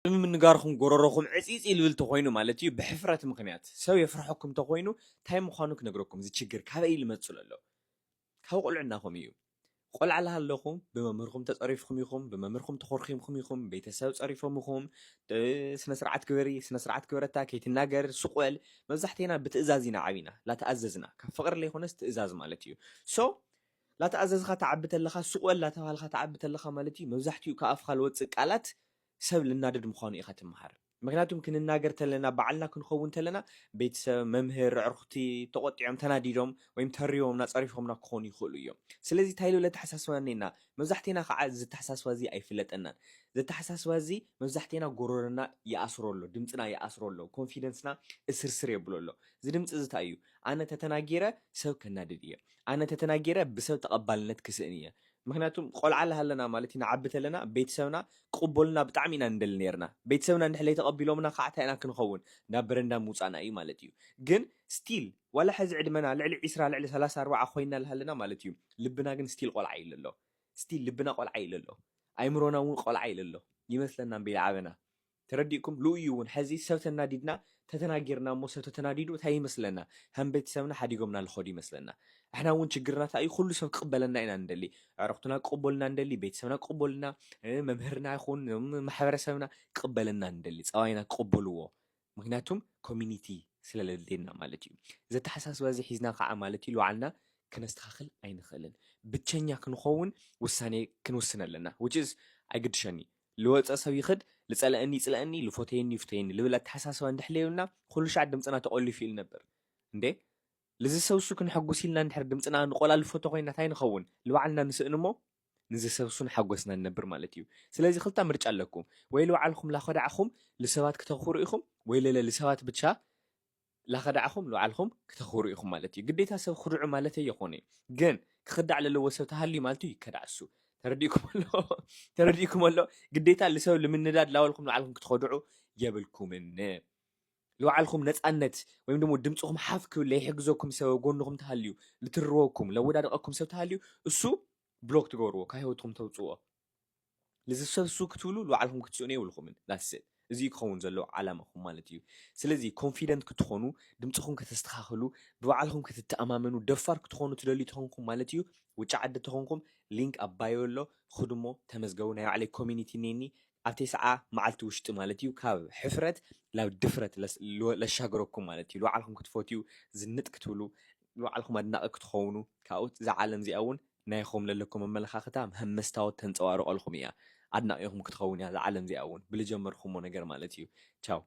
ቅድሚ ምንጋርኩም ጎረሮኹም ዕፂፂ ልብል ተኾይኑ ማለት እዩ። ብሕፍረት ምኽንያት ሰብ የፍርሐኩም ተኾይኑ እንታይ ምዃኑ ክነግረኩም፣ እዚ ችግር ካበይ ልመፅእ ኣሎ? ካብ ቁልዕናኹም እዩ። ቆልዓ ላሃለኹም ብመምህርኩም ተፀሪፍኩም ይኹም፣ ብመምህርኩም ተኾርኺምኩም ይኹም፣ ቤተሰብ ፀሪፎም ይኹም፣ ስነ ስርዓት ግበሪ፣ ስነ ስርዓት ግበረታ፣ ከይትናገር፣ ስቆል። መብዛሕቴና ብትእዛዝ ኢና ዓቢና፣ ላተኣዘዝና። ካብ ፍቅሪ ለይኮነስ ትእዛዝ ማለት እዩ። ሶ ላተኣዘዝካ ተዓቢ ተለኻ፣ ስቆል ላተባሃልካ ተዓቢ ተለኻ ማለት እዩ። መብዛሕትኡ ካብ ኣፍካ ልወፅእ ቃላት ሰብ ልናደድ ምዃኑ ኢኻ ትመሃር። ምክንያቱም ክንናገር ተለና፣ ባዕልና ክንኸውን ተለና፣ ቤተሰብ፣ መምህር፣ ኣዕሩኽቲ ተቆጢዖም፣ ተናዲዶም ወይም ተሪቦምና፣ ፀሪፎምና ክኾኑ ይኽእሉ እዮም። ስለዚ እንታይ ልብል ኣተሓሳስባ እኒና? መብዛሕቴና ከዓ እዚ ኣተሓሳስባ እዚ ኣይፍለጠናን። እዚ ኣተሓሳስባ እዚ መብዛሕቴና ጎረሮና ይኣስሮ ኣሎ፣ ድምፅና ይኣስሮ ኣሎ፣ ኮንፊደንስና እስርስር የብሎ ኣሎ። እዚ ድምፂ እዚ እንታይ እዩ? ኣነ ተተናጊረ ሰብ ከናድድ እየ። ኣነ ተተናጊረ ብሰብ ተቐባልነት ክስእን እየ። ምክንያቱም ቆልዓ ላሃለና ማለት እዩ፣ ንዓቢ ተለና ቤተሰብና ክቕበሉና ብጣዕሚ ኢና ንደሊ ነርና። ቤተሰብና እንድሕር ለይተቐቢሎምና ከዓ እንታይ ኢና ክንኸውን? ናብ በረንዳ ምውፃእና እዩ ማለት እዩ። ግን ስቲል ዋላ ሕዚ ዕድመና ልዕሊ ዒስራ፣ ልዕሊ ሰላሳ ኣርባዓ ኮይና ላሃለና ማለት እዩ፣ ልብና ግን ስቲል ቆልዓ ኢሉ ኣሎ። ስቲል ልብና ቆልዓ ኢሉ ኣሎ። ኣይምሮና እውን ቆልዓ ኢሉ ኣሎ ይመስለና እምበይ ዓበና። ተረዲእኩም? ልኡዩ እውን ሕዚ ሰብ ተናዲድና ተተናጊርና እሞ ሰብ ተተናዲዱ እንታይ ይመስለና? ከም ቤተሰብና ሓዲጎምና ልኸዱ ይመስለና። ኣሕና እውን ችግርና እንታይ እዩ? ኩሉ ሰብ ክቕበለና ኢና ንደሊ። ኣዕሩኽትና ክቕበሉና ንደሊ፣ ቤተሰብና ክቕበሉና፣ እ፣ መምህርና ይኹን፣ እም፣ ማሕበረሰብና ክቕበለና ንደሊ። ጸባይና ክቕበልዎ። ምክንያቱም ኮሚኒቲ ስለ ለድልየና ማለት እዩ። እዚ ኣተሓሳስባ እዚ ሒዝና ከዓ ማለት እዩ ልባዕልና ክነስተኻኽል ኣይንኽእልን። ብቸኛ ክንኸውን ውሳኔ ክንውስን ኣለና። Which is ኣይግድሸኒ። ልወፀ ሰብ ይኽድ፣ ልፀለአኒ ይፅለአኒ፣ ልፎተየኒ ይፍተየኒ ልብል ኣተሓሳስባ እንድሕር ለየብልና፣ ኩሉ ሻዕ ድምፅና ተቆሊፉ እዩ ልነብር። እንዴ፣ ልዚ ሰብ እሱ ክንሐጉስ ኢልና እንድሕር ድምፅና ንቆላልፎ ተኾይና እንታይ ንኸውን? ልባዕልና ንስእን እሞ ንዚ ሰብ እሱ ንሓጎስና ንነብር ማለት እዩ። ስለዚ ክልተ ምርጫ ኣለኩም። ወይ ልባዕልኹም ላኸዳዕኹም ልሰባት ክተኽሩ ኢኹም፣ ወይ ለለ ልሰባት ብቻ ላኸዳዕኹም ልባዕልኹም ክተኽሩ ኢኹም ማለት እዩ። ግዴታ ሰብ ክድዑ ማለት ኣይኾነ፣ ግን ክኽዳዕ ለለዎ ሰብ ተሃልዩ ማለት እዩ ይከዳዕ እሱ። ተረዲእኩም ኣሎ? ተረዲእኩም ኣሎ? ግዴታ ልሰብ ልምንዳድ ላበልኩም ልባዕልኩም ክትኸድዑ የብልኩምን። ልባዕልኩም ነፃነት ወይም ደግሞ ድምፅኹም ሓፍ ክብል ለይሕግዘኩም ሰብ ኣብ ጎንኹም ተሃልዩ፣ ልትርወኩም፣ ለወዳድቐኩም ሰብ ተሃልዩ፣ እሱ ብሎክ ትገብርዎ፣ ካብ ህይወትኩም ተውፅዎ። ልዚ ሰብ እሱ ክትብሉ ልባዕልኩም ክትስእኑ የብልኩምን። ዳስት እዚ እዩ ክኸውን ዘለዎ ዓላማኹም ማለት እዩ። ስለዚ ኮንፊደንት ክትኾኑ፣ ድምፅኹም ከተስተኻኽሉ፣ ብባዕልኹም ክትተኣማመኑ፣ ደፋር ክትኾኑ ትደልዩ ተኾንኩም ማለት እዩ፣ ውጭ ዓዲ ተኾንኩም ሊንክ ኣብ ባዮ ኣሎ፣ ኹዱ እሞ ተመዝገቡ። ናይ ባዕለይ ኮሚኒቲ እኒኒ፣ ኣብ ተስዓ መዓልቲ ውሽጢ ማለት እዩ፣ ካብ ሕፍረት ናብ ድፍረት ለስ-፣ ለ-፣ ለሻግረኩም ማለት እዩ። ልባዕልኹም ክትፈትዩ፣ ዝንጥ ክትብሉ፣ ልባዕልኹም ኣድናቒ ክትኾኑ፣ ካብኡ እዛ ዓለም እዚኣ እውን ናይኹም ለለኩም ኣመለኻኽታ ከም መስታወት ተንፀባርቐልኩም እያ። ኣድናቒኹም ክትኸውን እያ እዛ ዓለም እዚኣ እውን፣ ብልጀመርኩሞ ነገር ማለት እዩ። ቻው።